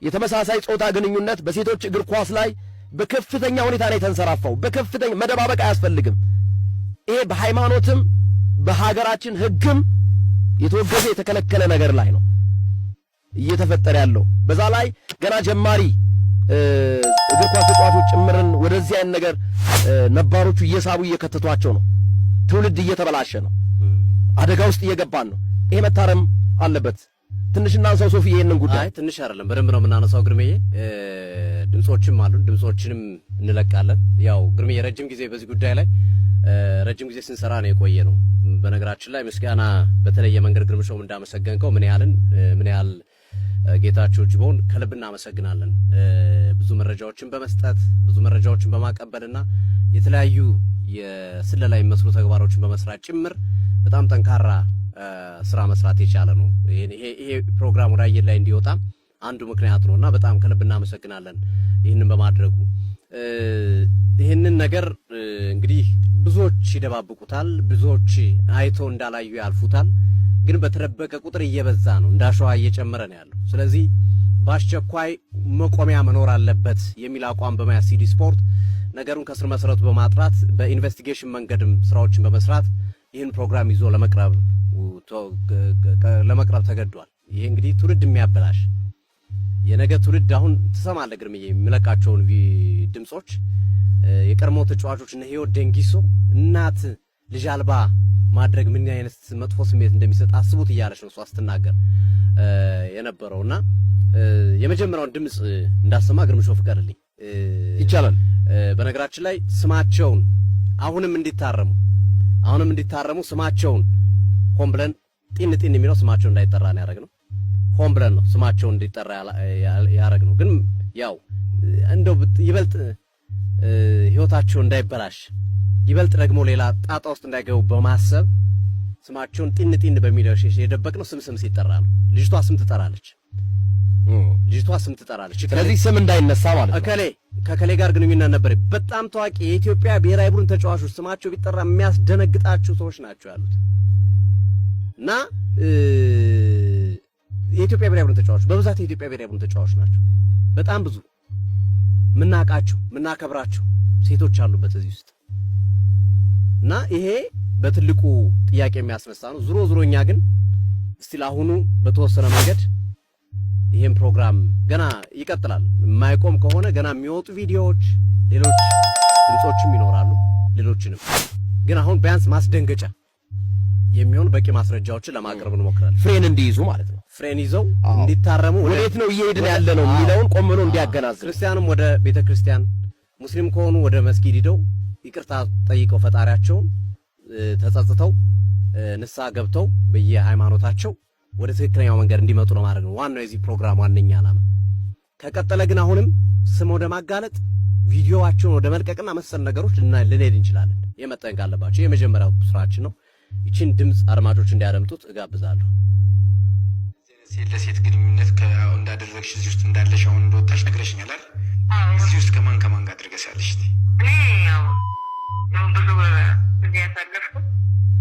የተመሳሳይ ጾታ ግንኙነት በሴቶች እግር ኳስ ላይ በከፍተኛ ሁኔታ ነው የተንሰራፋው። በከፍተኛ መደባበቅ አያስፈልግም። ይሄ በሃይማኖትም በሀገራችን ሕግም የተወገዘ የተከለከለ ነገር ላይ ነው እየተፈጠረ ያለው። በዛ ላይ ገና ጀማሪ እግር ኳስ ተጫዋቾች ጭምርን ወደዚህ አይነት ነገር ነባሮቹ እየሳቡ እየከተቷቸው ነው። ትውልድ እየተበላሸ ነው። አደጋ ውስጥ እየገባን ነው። ይሄ መታረም አለበት። ትንሽ እናንሳው ሶፊ ይሄንን ጉዳይ። አይ፣ ትንሽ አይደለም፣ በደንብ ነው የምናነሳው ግርሜዬ። ድምጾችም አሉን፣ ድምጾችንም እንለቃለን። ያው ግርሜዬ ረጅም ጊዜ በዚህ ጉዳይ ላይ ረጅም ጊዜ ስንሰራ ነው የቆየ ነው። በነገራችን ላይ ምስጋና በተለየ መንገድ ግርምሾም እንዳመሰገንከው ምን ያህል ጌታቸው ጅቦን ከልብ እናመሰግናለን። ብዙ መረጃዎችን በመስጠት፣ ብዙ መረጃዎችን በማቀበልና የተለያዩ የስለላ የሚመስሉ ተግባሮችን በመስራት ጭምር በጣም ጠንካራ ስራ መስራት የቻለ ነው። ይሄ ፕሮግራም ወደ አየር ላይ እንዲወጣ አንዱ ምክንያት ነው እና በጣም ከልብ እናመሰግናለን ይህንን በማድረጉ። ይህንን ነገር እንግዲህ ብዙዎች ይደባብቁታል፣ ብዙዎች አይቶ እንዳላዩ ያልፉታል። ግን በተደበቀ ቁጥር እየበዛ ነው፣ እንዳሸዋ እየጨመረ ነው ያለው። ስለዚህ በአስቸኳይ መቆሚያ መኖር አለበት የሚል አቋም በመያዝ ሲዲ ስፖርት ነገሩን ከስር መሰረቱ በማጥራት፣ በ investigation መንገድም ስራዎችን በመስራት ይህን ፕሮግራም ይዞ ለመቅረብ ተገዷል። ይሄ እንግዲህ ትውልድ የሚያበላሽ የነገ ትውልድ፣ አሁን ትሰማለህ ግርምዬ የሚለቃቸውን ድምጾች፣ የቀድሞ ተጫዋቾች እነ ህይወት ደንጊሶ እናት ልጅ አልባ ማድረግ ምን አይነት መጥፎ ስሜት እንደሚሰጥ አስቡት እያለች ነው እሷ ስትናገር የነበረውና የመጀመሪያውን ድምጽ እንዳሰማ ግርምሾ ፍቀድልኝ። ይቻላል። በነገራችን ላይ ስማቸውን አሁንም እንዲታረሙ ስማቸውን ሆን ብለን ጢን ጢን የሚለው ስማቸውን እንዳይጠራ ነው ያደረግነው። ሆን ብለን ነው ስማቸውን እንዲጠራ ያደረግነው። ግን ያው እንደው ይበልጥ ህይወታቸው እንዳይበላሽ፣ ይበልጥ ደግሞ ሌላ ጣጣ ውስጥ እንዳይገቡ በማሰብ ስማቸውን ጢን ጢን በሚለው የደበቅነው። ስም ስም ሲጠራ ነው። ልጅቷ ስም ትጠራለች። ልጅቷ ስም ትጠራለች። ስለዚህ ስም እንዳይነሳ ማለት ነው። እከሌ ከከሌ ጋር ግንኙነት ነበር። በጣም ታዋቂ የኢትዮጵያ ብሔራዊ ቡድን ተጫዋቾች ስማቸው ቢጠራ የሚያስደነግጣቸው ሰዎች ናቸው ያሉት እና የኢትዮጵያ ብሔራዊ ቡድን ተጫዋቾች በብዛት የኢትዮጵያ ብሔራዊ ቡድን ተጫዋቾች ናቸው። በጣም ብዙ ምናቃቸው ምናከብራቸው ሴቶች አሉበት እዚህ ውስጥ እና ይሄ በትልቁ ጥያቄ የሚያስነሳ ነው። ዞሮ ዞሮ እኛ ግን እስቲ ለአሁኑ በተወሰነ መንገድ ይሄን ፕሮግራም ገና ይቀጥላል። የማይቆም ከሆነ ገና የሚወጡ ቪዲዮዎች፣ ሌሎች ድምጾችም ይኖራሉ። ሌሎችንም ግን አሁን ቢያንስ ማስደንገጫ የሚሆን በቂ ማስረጃዎችን ለማቅረብ እንሞክራለን። ፍሬን እንዲይዙ ማለት ነው። ፍሬን ይዘው እንዲታረሙ። ወዴት ነው እየሄድን ያለ ነው የሚለውን ቆም ብሎ እንዲያገናዝብ። ክርስቲያኑም ወደ ቤተ ክርስቲያን፣ ሙስሊም ከሆኑ ወደ መስጊድ ሂደው ይቅርታ ጠይቀው፣ ፈጣሪያቸውን ተጸጽተው፣ ንስሐ ገብተው በየሃይማኖታቸው ወደ ትክክለኛው መንገድ እንዲመጡ ለማድረግ ነው ዋናው የዚህ ፕሮግራም ዋነኛ ዓላማ። ከቀጠለ ግን አሁንም ስም ወደ ማጋለጥ፣ ቪዲዮዋቸውን ወደ መልቀቅና መሰል ነገሮች ልንሄድ እንችላለን። የመጠንቀቅ አለባቸው። የመጀመሪያው ስራችን ነው። ይችን ድምፅ አድማጮች እንዲያደምጡት እጋብዛለሁ። ሴት ለሴት ግንኙነት እንዳደረግሽ፣ እዚህ ውስጥ እንዳለሽ፣ አሁን እንደወጣሽ ነግረሽኛል አይደል? እዚህ ውስጥ ከማን ከማን ጋር አድርገሻለሽ? እኔ ያው ብዙ ጊዜ ያሳለፍኩት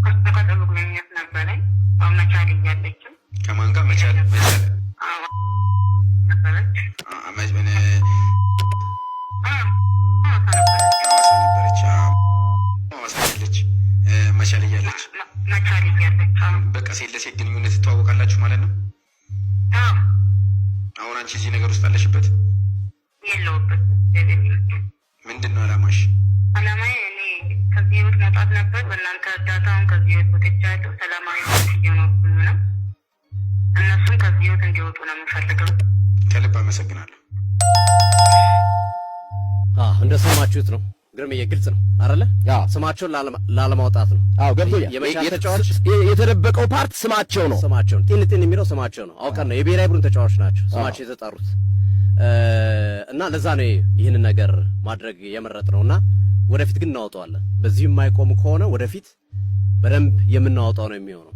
ከሱ ጋር ጥሩ ግንኙነት ነበረኝ። አሁን መቻል እያለችም ከማን ጋር? መቻል መቻል ነበረች። ሐዋሳ ነበረች። ሐዋሳ ያለች መቻል እያለች መቻል እያለች። በቃ ሴት ለሴት ግንኙነት ትተዋወቃላችሁ ማለት ነው። አሁን አንቺ እዚህ ነገር ውስጥ አለሽበት? የለሁበትም። ምንድን ነው አላማሽ? አላማዬ እኔ ከዚህ ህይወት መውጣት ነበር። በእናንተ እርዳታ አሁን ከዚህ ህይወት ወጥቻለሁ። ሰላማዊ ህይወት እየኖርኩኝ ነው። እነሱም ከዚህ ህይወት እንዲወጡ ነው የምፈልገው። ከልብ አመሰግናለሁ። እንደሰማችሁት ነው ግርምዬ፣ ግልጽ ነው አይደለ? ስማቸውን ላለማውጣት ነው። አዎ፣ ገብቶኛል። የመቻል ተጫዋች የተደበቀው part ስማቸው ነው። ስማቸውን ጢን ጢን የሚለው ስማቸው ነው። አውቀን ነው። የብሔራዊ ቡድን ተጫዋች ናቸው ስማቸው የተጠሩት እና ለዛ ነው ይህንን ነገር ማድረግ የመረጥነው እና ወደፊት ግን እናወጣዋለን። በዚህ የማይቆም ከሆነ ወደፊት በደንብ የምናወጣው ነው የሚሆነው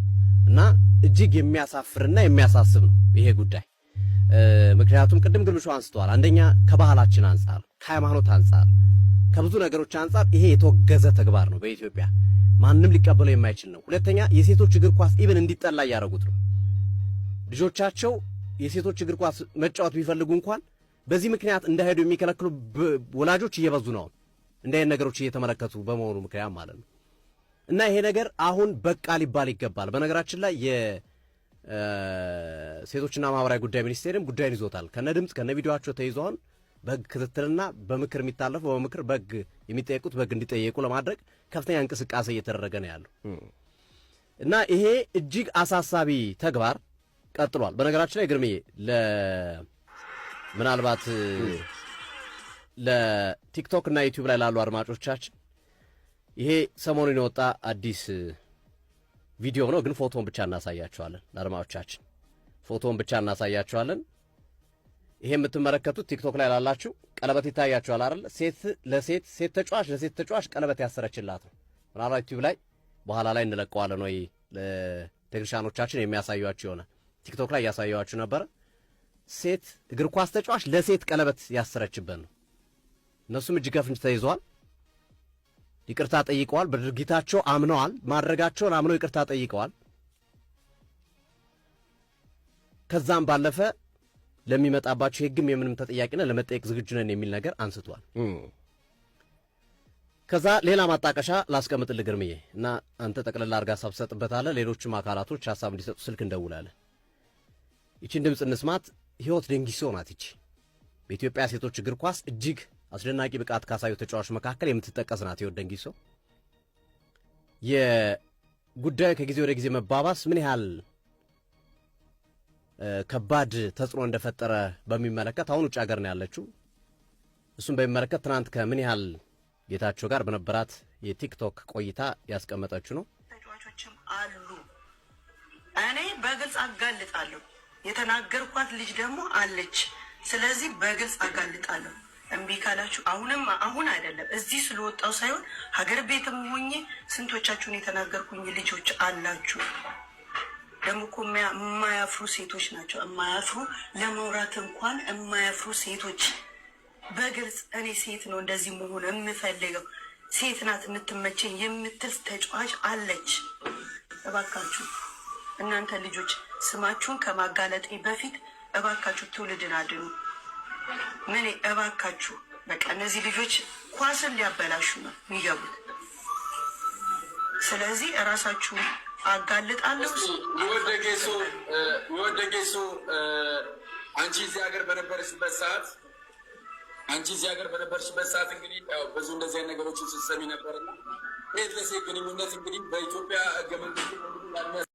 እና እጅግ የሚያሳፍርና የሚያሳስብ ነው ይሄ ጉዳይ። ምክንያቱም ቅድም ግርምሾ አንስተዋል። አንደኛ ከባህላችን አንጻር፣ ከሃይማኖት አንጻር፣ ከብዙ ነገሮች አንጻር ይሄ የተወገዘ ተግባር ነው። በኢትዮጵያ ማንም ሊቀበለው የማይችል ነው። ሁለተኛ የሴቶች እግር ኳስ even እንዲጠላ እያደረጉት ነው። ልጆቻቸው የሴቶች እግር ኳስ መጫወት ቢፈልጉ እንኳን በዚህ ምክንያት እንዳይሄዱ የሚከለክሉ ወላጆች እየበዙ ነው። እንዲህ አይነት ነገሮች እየተመለከቱ በመሆኑ ምክንያት ማለት ነው። እና ይሄ ነገር አሁን በቃ ሊባል ይገባል። በነገራችን ላይ የሴቶችና ማህበራዊ ጉዳይ ሚኒስቴርም ጉዳይን ይዞታል። ከነ ድምፅ ከነ ቪዲዮቸው ተይዘዋል። በህግ ክትትልና በምክር የሚታለፉ በምክር፣ በህግ የሚጠየቁት በህግ እንዲጠየቁ ለማድረግ ከፍተኛ እንቅስቃሴ እየተደረገ ነው ያለው እና ይሄ እጅግ አሳሳቢ ተግባር ቀጥሏል። በነገራችን ላይ ግርምዬ፣ ምናልባት ለቲክቶክ እና ዩቲዩብ ላይ ላሉ አድማጮቻችን ይሄ ሰሞኑን የወጣ አዲስ ቪዲዮ ነው፣ ግን ፎቶን ብቻ እናሳያቸዋለን። ለአድማጮቻችን ፎቶን ብቻ እናሳያቸዋለን። ይሄ የምትመለከቱት ቲክቶክ ላይ ላላችሁ ቀለበት ይታያችኋል አይደል? ሴት ለሴት፣ ሴት ተጫዋች ለሴት ተጫዋች ቀለበት ያሰረችላት ነው። ምናልባት ዩቲዩብ ላይ በኋላ ላይ እንለቀዋለን ወይ ቴክኒሻኖቻችን የሚያሳዩአችሁ ይሆናል። ቲክቶክ ላይ እያሳዩአችሁ ነበረ። ሴት እግር ኳስ ተጫዋች ለሴት ቀለበት ያሰረችበት ነው። እነሱም እጅ ከፍንጅ ተይዘዋል። ይቅርታ ጠይቀዋል። በድርጊታቸው አምነዋል። ማድረጋቸውን አምነው ይቅርታ ጠይቀዋል። ከዛም ባለፈ ለሚመጣባቸው የሕግም የምንም ተጠያቂነት ለመጠየቅ ዝግጁ ነን የሚል ነገር አንስቷል። ከዛ ሌላ ማጣቀሻ ላስቀምጥልህ ግርምዬ፣ እና አንተ ጠቅልላ አድርገህ ሀሳብ ትሰጥበታለህ። ሌሎችም አካላቶች ሀሳብ እንዲሰጡ ስልክ እንደውላለን። ይችን ድምፅ እንስማት። ህይወት ደንጊሶ ናት። ይቺ በኢትዮጵያ ሴቶች እግር ኳስ እጅግ አስደናቂ ብቃት ካሳዩ ተጫዋቾች መካከል የምትጠቀስ ናት። ህይወት ደንጊሶ የጉዳዩ ከጊዜ ወደ ጊዜ መባባስ ምን ያህል ከባድ ተጽዕኖ እንደፈጠረ በሚመለከት፣ አሁን ውጭ ሀገር ነው ያለችው። እሱን በሚመለከት ትናንት ከምን ያህል ጌታቸው ጋር በነበራት የቲክቶክ ቆይታ ያስቀመጠችው ነው። ተጫዋቾችም አሉ። እኔ በግልጽ አጋልጣለሁ። የተናገርኳት ልጅ ደግሞ አለች። ስለዚህ በግልጽ አጋልጣለሁ። እምቢ ካላችሁ አሁንም፣ አሁን አይደለም፣ እዚህ ስለወጣው ሳይሆን ሀገር ቤትም ሆኜ ስንቶቻችሁን የተናገርኩኝ ልጆች አላችሁ። ደግሞ እኮ የማያፍሩ ሴቶች ናቸው። የማያፍሩ፣ ለመውራት እንኳን የማያፍሩ ሴቶች። በግልጽ እኔ ሴት ነው እንደዚህ መሆን የምፈልገው፣ ሴት ናት የምትመቸኝ የምትል ተጫዋች አለች። እባካችሁ እናንተ ልጆች ስማችሁን ከማጋለጤ በፊት እባካችሁ ትውልድን አድኑ። ምን እባካችሁ፣ በቃ እነዚህ ልጆች ኳስን ሊያበላሹ ነው የሚገቡት። ስለዚህ እራሳችሁን አጋልጣለሁ። ወደጌሱ፣ አንቺ እዚህ ሀገር በነበርሽበት ሰዓት እንግዲህ ያው ብዙ እንደዚህ አይነት ነገሮችን ስትሰሚ ነበርና ሴት ለሴት ግንኙነት እንግዲህ በኢትዮጵያ ሕገ መንግስት